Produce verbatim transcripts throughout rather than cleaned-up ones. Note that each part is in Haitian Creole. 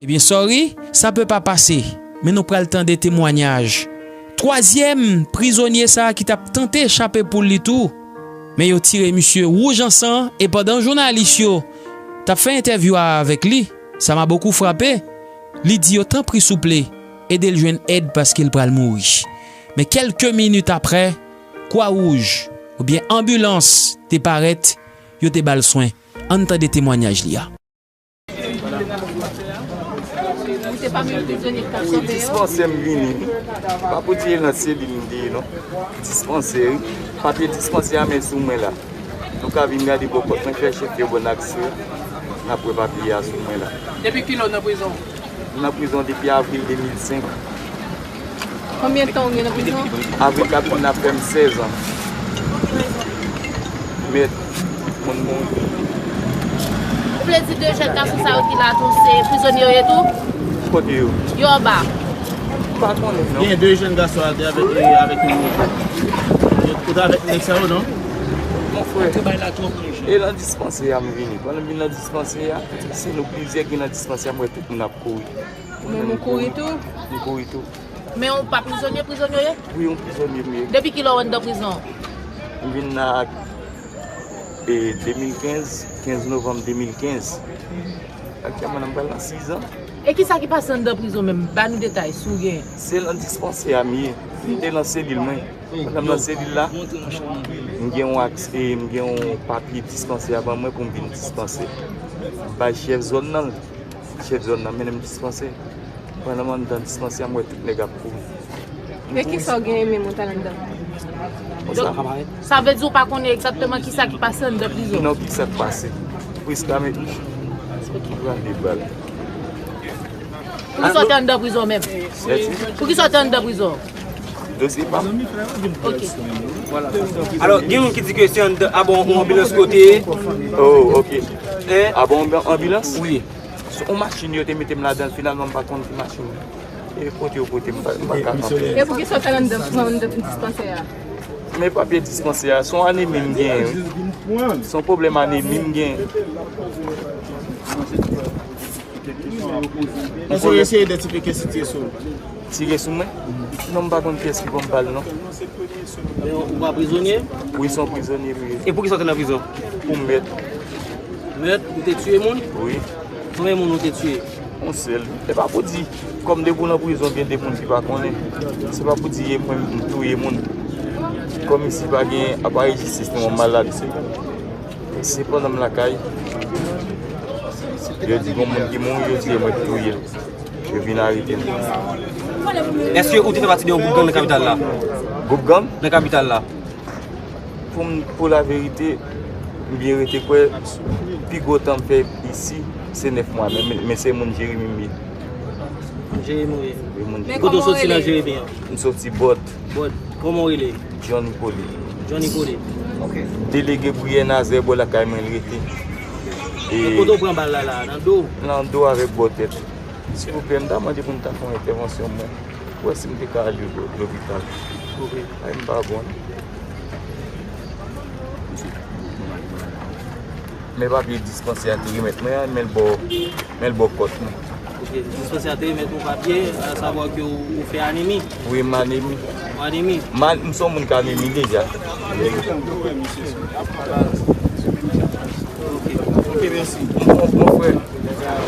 Ebyen, sorry, ça peut pas passer, men nou pral tande temwanyaj twazyèm prizonye sa a ki t ap tante chape poul li tou. Men yo tire misye wouj an san, e pandan jounalis yo t ap fè entèvyou a avèk li, ça m'a beaucoup frappé, li di yo tanpri souple, ede l jwenn èd paske l pral mouri. Men kèlke minit aprè, Kwa Wouj oubyen anbilans te parèt, yo te ba l swen. Ann tande temwanyaj li a. Ou te pami prizonye k t ap sove yo? Dispansè m vini, wi. Pa pou di e nan selil m te ye, non. Dispansè, wi. Papye dispansè a men sou mwen la. Nou ka vin gade bò kòt mwen, fè chèf yo bon aksè. N ap wè papye a sou mwen la. Depi kilè w nan prizon? M nan prizon depi avril de mil senk. Konbyen tan w gen nan prizon? Avril k ap vin ap fè m sèz an. Mèt, moun mouri. Ou vle di de jèn gason sa yo ki la tou, se prizonye yo ye tou? Kote yo? Yo anba. M pa konnen, non. Gen de jèn gason a te avèk, avèk yon, ou te avèk nèg sa yo, non? Mon frè. E nan dispansè a m vini. Pandan m vin nan dispansè a, se nou plizyè ki nan dispansè a, m wè tout moun ap kouri. Ou menm ou kouri tou? M kouri tou. Men ou pa prizonye, prizonye w ye? Wi, yon prizonye m ye. Depi kilè w anndan prizon? M vin la, e, de mil kenz, kenz novanm de mil kenz. Aktyèlman, m pral nan sis an. E kisa ki pase anndan prizon menm? Ba nou detay, si w gen. Se nan dispansè a m ye. M te nan selil mwen. Pandan m nan selil la, m gen yon aks-, e, m gen yon papye dispansè a ban mwen pou m vin dispansè. M bay chèf zòn nan l. Chèf zòn nan mennen m dispansè. Pandan m anndan dispansè a, m wè tout nèg ap kouri. E kisa w gen menm ou t al anndan? Donk, sa vle di ou pa konnen egzakteman kisa ki pase anndan prizon? Non, kisa k pase? Priska met m pran de bal. Poukisa w te anndan prizon menm? Mèsi. Poukisa w te anndan prizon? Dosye pa m. Ok. Alò, gen moun ki di ke se anndan, a bon, yon anbilans kote. Oh, ok. Hein? A bon, yon anbilans? Wi. Se yon machin yo te mete m ladan l, finalman m pa konn ki machin. E kote yo pote m, m pa, m pa ka kanpe. E poukisa w t al anndan, anndan dispansè a? Men papye dispansè a, se yon anemi m genyen, wi. Se yon pwoblèm anemi m genyen. Èske w eseye idantifye kiyès ki tire sou ou? Tire sou mwen? Non, m pa konn kiyès ki ban m bal, non. Men ou pa prizonye? Wi, se yon prizonye m ye. E poukisa w te nan prizon? Pou mèt. Mèt, ou te tiye moun? Wi. Konbyen moun ou te tiye? Yon sèl. E pa pou di, kòm depi w nan prizon, gen de moun ki pa konnen. Se pa pou di e mwen m touye moun. Kòm isi pa gen aparèy jistis, nou an malad, se, se pandan m lakay. Yo di gon moun ki mouri, yo di e mwen ki touye l. Yo vin arete m. Èske ou te fè pati de yon gwoup gang nan kapital la? Gwoup gang? Nan kapital la. Pou m, pou laverite, m byen rete kwè, pi gwo tan m fè isi, se nèf mwa, men, men, men se moun Jeremi m ye. Jeremi w ye? Wi, moun Jeremi. Kote w soti nan Jeremi an? M soti Bòt. Bòt. Kòman w rele? John Hippolyte. John Hippolyte. Ok. Delege Briyè Nazè bò lakay mwen l rete. E kote w pran bal la, la? Nan do? Nan do avèk bò tèt. Silvouplè, m ta mande pou n ta fè yon entèvansyon, mwen. Wè si m te ka al lo-, lopital. Ok. Ay, m pa bon. Men papye dispansè a te remèt mwen an, men l bò, men l bò kòt mwen. Ok, dispansè a te remèt ou papye, a savwa ke ou, ou fè anemi? Wi, m anemi. Ou anemi? M an-, m se yon moun k anemi deja. Ok, ok, mèsi. Mon, mon, mon frè,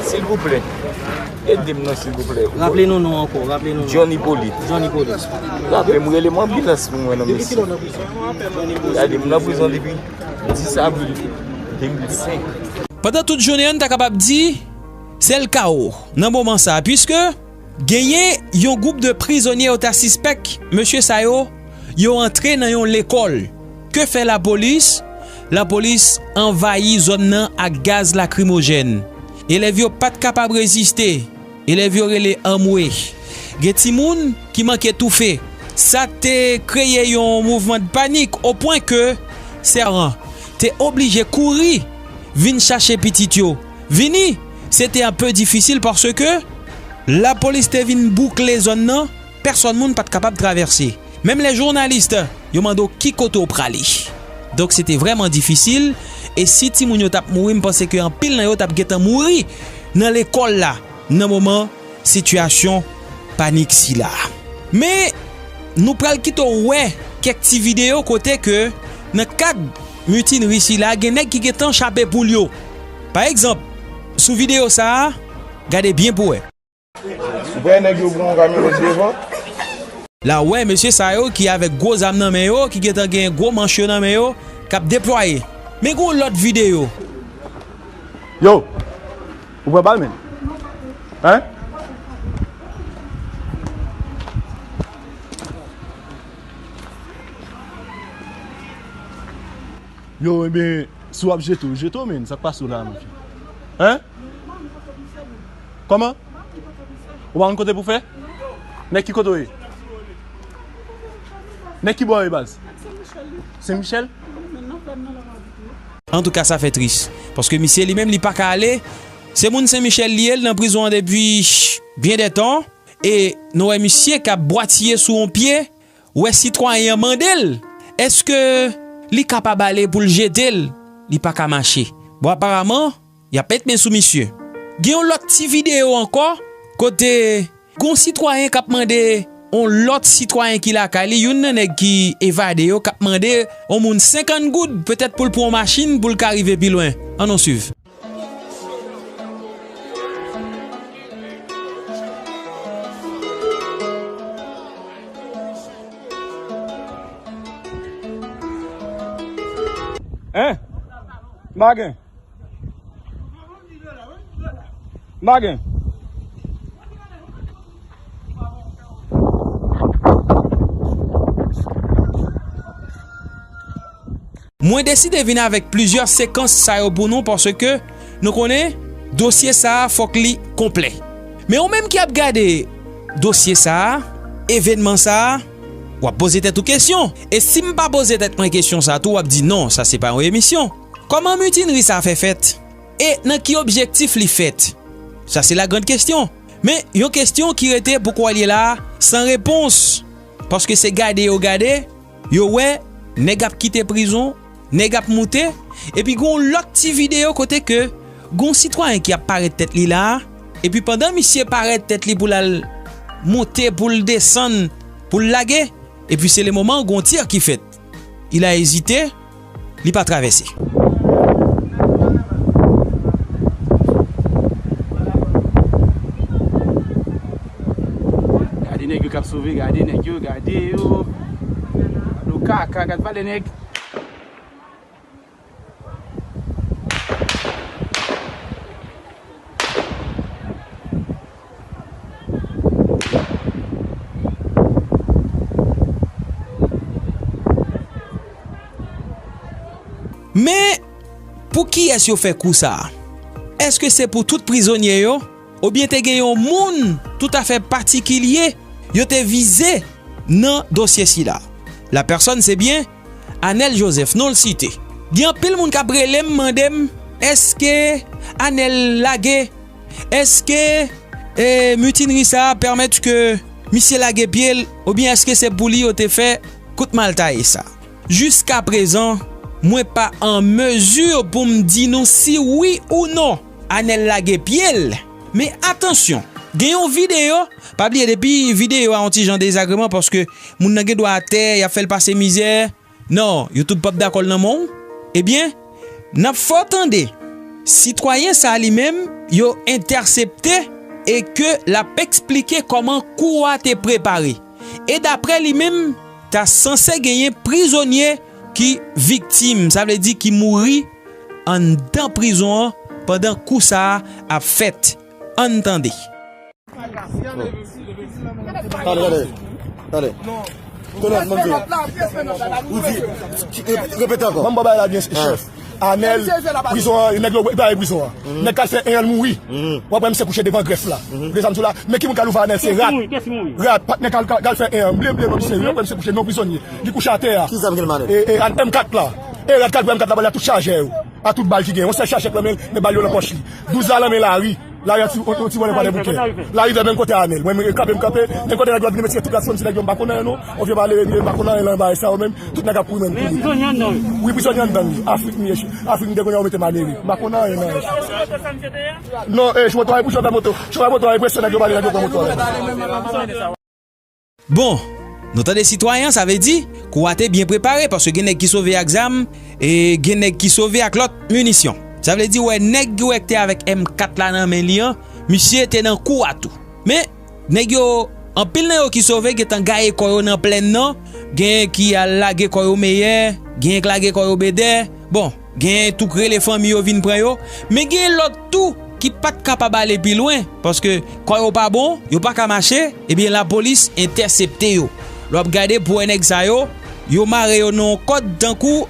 silvouplè, ede m non, silvouplè. Raple nou non ankò, raple nou non. John Hippolyte. John Hippolyte. Raple m, rele m anbilans pou mwen non, mesye. Gade, m nan prizon depi dis avril de mil senk. Pandan tout jounen an, n ta kapab di, se l kawo nan moman sa a, piske genyen yon gwoup de prizonye yo ta sispèk mesye sa yo, yo antre nan yon lekòl. Ke fè lapolis? Lapolis anvayi zòn nan ak gaz lakrimojèn. Elèv yo pa t kapab reziste. Elèv yo rele anmwe. Gen timoun ki manke toufe. Sa te kreye yon mouvman de panik o pwen ke sèran te oblije kouri vin chache pitit yo. Vini, se te enpe difisil paske lapolis te vin boukle zòn nan, pèsòn moun pa t kapab travèse. Menm lè jounalis yo mande w ki kote w prale. Donk, se te vrèman difisil, e si timoun yo t ap mouri, m panse ke anpil nan yo t ap gentan mouri nan lekòl la. nan moman sitiyasyon panik sila. Men, nou pral kite w wè kèk ti videyo kote ke nan kad mitinri sila, gen nèg ki gentan chape poul yo. Pa egzanp, sou videyo sa a, gade byen pou wè. Ou wè nèg yo pran yon kamyonèt devan? La w wè mesye sa yo ki avèk gwo zam nan men yo, ki gentan gen gwo manch yo nan men yo, k ap deplwaye. Men gen yon lòt videyo. Yo! Ou pran bal, menn? Hein? Yo, ebyen, si w ap jete, w jete w, menn. Sa k pase w la, menn? Hein? Kòman? Ou pa konn kote pou fè? Nèg ki kote w ye? Nèg ki bò w ye, baz? Sen Michèl? Antouka, sa fè tris. Paske misye li menm, li pa ka ale. Se moun Sen Michèl li ye, l nan prizon an depi byen dè tan. E nou wè misye k ap bwatiye sou yon pye. Ou wè sitwayen an mande l èske li kapab ale pou l jete l, li pa ka mache. Bon, aparaman, y ap met men sou misye. Gen yon lòt ti videyo ankò, kote gon sitwayen k ap mande yon lòt sitwayen ki lakay li, youn nan nèg ki evade yo, k ap mande yon moun senkant goud, petèt pou l pran yon machin, pou l ka rive pi lwen. Ann nou swiv. Hein? M pa gen. M pa gen. Mwen deside vin avèk plizyè sekans sa yo pou nou, paske nou konnen dosye sa a fòk li konplè. Men ou menm ki ap gade dosye sa a, evènman sa a, w ap poze tèt ou kesyon. E si m pa poze tèt mwen kesyon sa a tou, w ap di, "Non, sa se pa yon emisyon." Kòman mitinri sa a fè fèt? E nan ki objektif li fèt? Sa se la grande question. Men yon kesyon ki rete pou kwè l ye la a, san repons. Paske se gade yo gade, yo wè nèg ap kite prizon, nèg ap moute, epi gon lòt ti videyo kote ke gon sitwayen ki ap parèt tèt li la a, epi pandan misye parèt tèt li pou l al moute, pou l desann, pou l lage, epi se le moman gon tir ki fèt. Il a hésité, li pa travèse. Gade nèg yo k ap sove, gade nèg yo, gade yo. Gade yo kaka, gade valè nèg. Men, pou kiyès yo fè kou sa a? Èske se pou tout prizonye yo? Oubyen te gen yon moun toutafè patikilye yo te vize nan dosye sila? La pèsòn se byen Anèl Joseph, non l site. Gen anpil moun k ap rele m, mande m, èske Anèl lage? Èske, e, mitinri sa a pèmèt ke misye lage pye l, oubyen èske se pou li yo te fè kout maltaye sa? Jiskaprezan, mwen pa an mezi pou m di nou si wi ou non Anèl lage pye l. Men atansyon, gen yon videyo, pa bliye depi videyo a yon ti jan dezagreman paske moun nan gen dwa atè, y ap fè l pase mizè. Non, YouTube p ap dakò l nan men w. Ebyen, n ap fè w tande sitwayen sa a li menm, yo entèsepte e ke l ap eksplike kòman kou a te prepare. E daprè li menm, ta sanse genyen prizonye ki viktim, sa vle di ki mouri anndan prizon an pandan kou sa a ap fèt. Ann tande. Tande, tande, tande. Tonè, mwen di. Ou di, repete ankò. Ban m ba w bagay la byen, chèf. Anèl, prizon an, nèg yo bay prizon an. Nèg k al fè en an, l mouri. W ap wè misye kouche devan grèf la. Gen zam sou la. Men ki moun k al ouvè Anèl, se rat. Rat, patnè k al, k al fè en an. M ble, m ble, non, misye, w ap wè misye kouche, non prizonye. Li kouche atè a. Ki zam gen nan men l? E, e, M kat la. E rat k al pran M kat la, ba l tout chajè yo. A tout bal ki gen. Yon sèl chajè k nan men l, men bal yo nan pòch li. Douz la nan men lari. Lari a ti, yon, yon ti vòlè pa de bouke. Lari vè menm kote Anèl. Mwen, mwen kanpe, m kanpe. Menm kote nèg yo ap vin mesye tout ras fanm ti nèg yo, m pa konn anyen non. On vye pale, m pa konn anyen nan bay sa yo menm. Tout nèg ap kouri menm. Men prizonye anndan wi. Wi, prizonye anndan wi. Afrik m ye. Afrik m te konnen yo mete m aneri. M pa konn anyen nan. Non, eh, chofè moto a, pou chofè moto. Chofè moto a, enpresyon nèg yo pale, nèg yo pran moto a. Bon, nou tande sitwayen an, sa vle di kou a te byen prepare, paske gen nèg ki sove ak zam, e gen nèg ki sove ak lòt minisyon. Sa vle di, wè, nèg ki wè k te avèk M kat la nan men li an, misye te nan kou a tou. Men, nèg yo, anpil nan yo ki sove, gentan gaye kò yo nan plèn nan, gen ki al lage kò yo Meyè, gen k lage kò yo Bedè. Bon, gen tou k rele fanmi yo vin pran yo, men gen lòt tou ki pa t kapab ale pi lwen, paske kò yo pa bon, yo pa ka mache, ebyen lapolis entèsepte yo. Lè w ap gade pou wè nèg sa yo, yo mare yo nan yon kòd tankou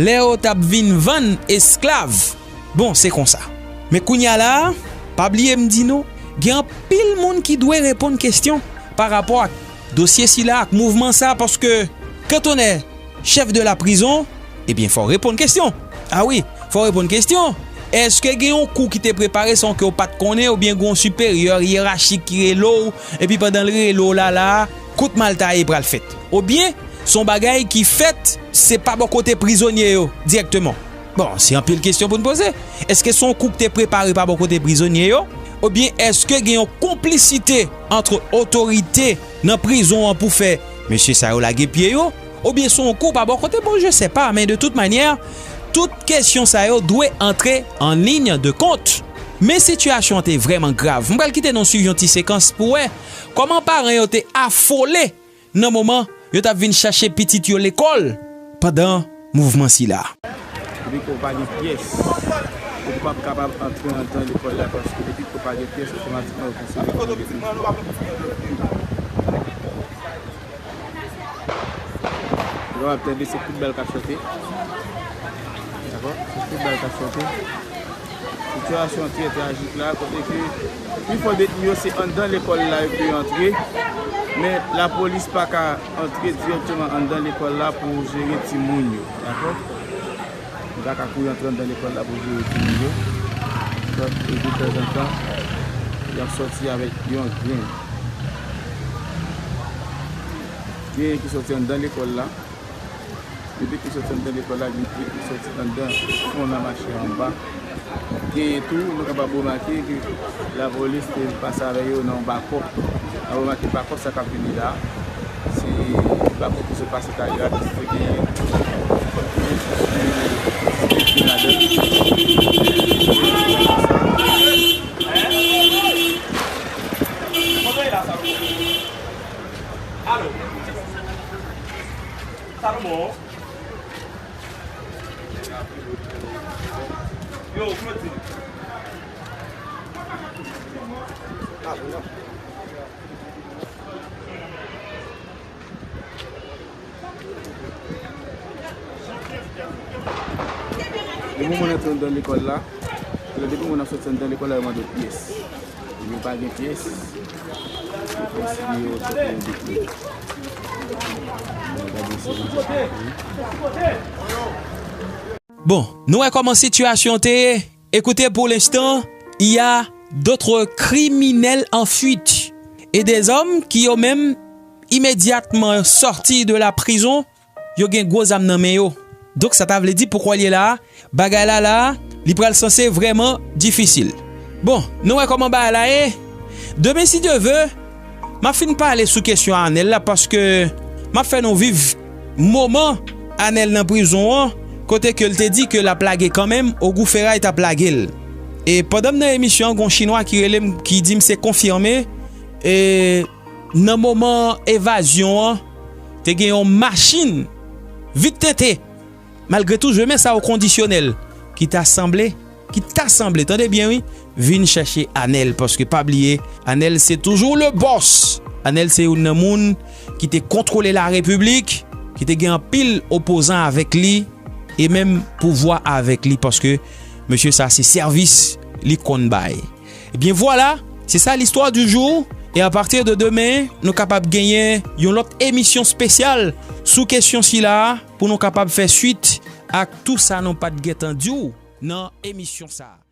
lè yo t ap vin vann esklav. Bon, se konsa. Men kounye a la a, pa bliye m di nou, gen anpil moun ki dwe reponn kesyon pa rapò ak dosye sila, ak mouvman sa, paske kantonè chèf de la prizon, ebyen, fò w reponn kesyon. A wi, fò w reponn kesyon. Èske gen yon kou ki te prepare san ke w pa t konnen, oubyen gen yon siperyè yerachik ki rele w, epi pandan l rele w la, la a, kout mal taye pral fèt? Oubyen, se yon bagay ki fèt, se pa bò kote prizonye yo dirèkteman? Bon, se anpil kesyon pou n poze. Èske se yon kou ki te prepare pa bò kote prizonye yo? Oubyen èske gen yon konplisite ant otorite nan prizon an pou fè mesye sa yo lage pye yo? Oubyen se yon kou pa bò kote, bon, je sais pas, men de toute manière, tout kesyon sa yo dwe antre en ligne de compte. Men sitiyasyon an te vrèman grav. M pral kite nou swiv yon ti sekans pou wè kòman paran yo te afole nan moman yo t ap vin chache pitit yo lekòl pandan mouvman sila. Depi ke w pa gen pyès, ou p ap kapab antre anndan lekòl la, paske depi ke w pa gen pyès, otomatikman yo konsidere w kòm deteni. Lè w ap tande, se kout bal k ap chante. Dakò? Se kout bal k ap chante. Sitiyasyon trè trajik la, kote ke pifò detni yo se anndan lekòl la yo ke yo antre, men lapolis pa ka antre dirèkteman anndan lekòl la pou jere timoun yo, dakò? Yo pa ka kouri antre anndan lekòl la pou jere timoun yo. Donk, e de tanzantan, y ap sòti avèk yon grenn. Genyen ki sòti anndan lekòl la. Depi ki sòti anndan lekòl la, gen ki sòti anndan fon nan mache anba. Genyen tou, nou kapab remake ke lapolis te pase avè yo nan yon bakòp. N ap remake bakòp sa k ap vini la. Se bakòp ki sot pase talè a, ki se genyen. Alo. Salomon. Yo, Claudine. Depi moun antre anndan lekòl la, depi moun ap sòti anndan lekòl la, yo mande w pyès. Depi w pa gen pyès, yo konsidere w tankou yon detni. Gade se yon detni. Bon, nou wè kòman sitiyasyon te ye. Écoutez, pour l'instant, il y a d'autres criminels en fuite. Et des hommes qui, eux-mêmes, immédiatement sortis de la prison, yo gen gwo zam nan men yo. Donk, sa ta vle di, pou kwè l ye la a, bagay la la a, li pral sanse vrèman difisil. Bon, nou wè kòman bagay la ye. Demen, si Dye ve, m ap fin pale sou kesyon Anèl la, paske m ap fè nou viv moman Anèl nan prizon an, kote ke l te di ke l ap lage kanmenm, Ogou Feray t ap lage l. E pandan m nan emisyon an, gon chinwa ki rele m, ki di m se konfime, e nan moman evazyon an, te gen yon machin vit tete, malgre tou, je mets ça au conditionnel, ki ta sanble, ki ta sanble, tande byen wi, vin chèche Anèl, paske pa bliye, Anèl se toujou le boss. Anèl se youn nan moun ki te kontwole larepiblik, ki te gen anpil opozan avèk li, e menm pouvwa avèk li, paske mesye sa se sèvis li konn bay. Ebyen vwala, se sa l'histoire du jour. E a pati de demen, nou kapab genyen yon lòt emisyon espesyal sou kesyon sila a, pou nou kapab fè swit ak tou sa nou pa t gentan di w nan emisyon sa a.